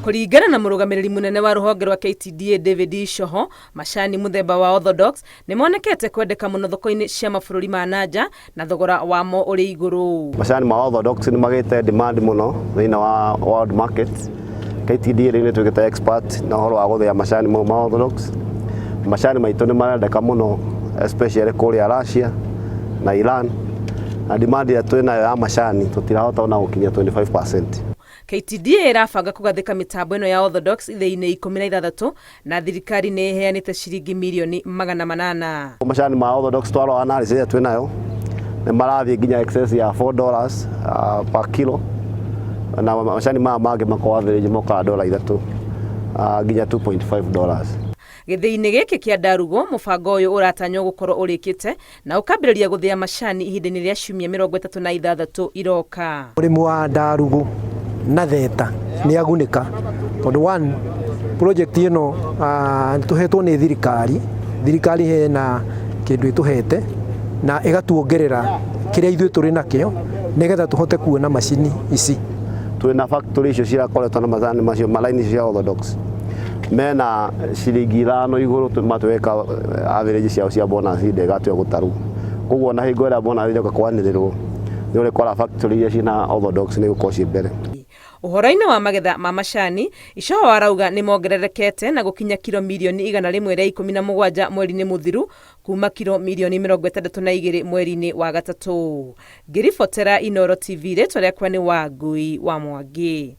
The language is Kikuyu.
Kũringana na mũrũgamĩrĩri mũnene wa rũhonge rwa KTDA David Icoho, macani mũthemba wa Orthodox nĩ monekete kwendeka mũno thoko-inĩ cia mabũrũri ma na nja na thogora wamo ũrĩ igũrũ. Macani ma Orthodox nĩ magĩte demand mũno thĩinĩ wa world market. KTDA rĩu nĩ tuĩkĩte expert na ũhoro wa gũthĩa macani mau ma Orthodox. Macani maitũ nĩ marendeka mũno especially kũrĩa Russia na Iran, na demand ĩrĩa twĩ nayo ya macani tũtirahota ona gũkinyia 25%. KTDA ĩrabanga kũgathĩka mĩtambo ĩno ya Orthodox ithĩi-inĩ 16 na thirikari nĩ ĩheanĩte ciringi mirioni 800. Macani ma Orthodox twarora analysis ĩrĩa twĩ nayo nĩ marathiĩ nginya excess ya $4 per kilo, na macani maya mangĩ makorwo average mokaga dola 3 nginya $2.5. Gĩthĩi-inĩ gĩkĩ kĩa Ndarugo, mũbango ũyũ ũratanywo gũkorwo ũrĩkĩte na ũkambĩrĩria gũthĩa macani ihinda-inĩ rĩa ciumia 36 iroka. Mũrĩmi wa Ndarugu na Theta nĩ agunĩka tondũ one, project ĩno tũhetwo nĩ thirikari, thirikari hena kĩndũ ĩtũhete na ĩgatuongerera kĩrĩa ithuĩ tũrĩ nakĩo nĩgetha tũhote kuona macini ici. Twĩna factory icio cirakoretwo na macani macio ma line icio cia Orthodox mena ciringi 5 igũrũ matweka average ciao cia bonus ndĩgatua gũtarwo. Koguo ona hingo ĩrĩa bonus ĩroka kwanĩrĩrwo nĩ ũrĩkora factory iria ciĩna Orthodox nĩ igũkorwo ciĩ mbere. Ũhoro-inĩ wa magetha ma macani, Icoho arauga nĩ mongererekete na gũkinya kiro mirioni 117 mweri-inĩ mũthiru kuma kiro mirioni 62 mweri-inĩ wa gatatũ. Ngĩribotera Inooro TV, rĩtwa rĩakwa nĩ Wangui wa Mwangi.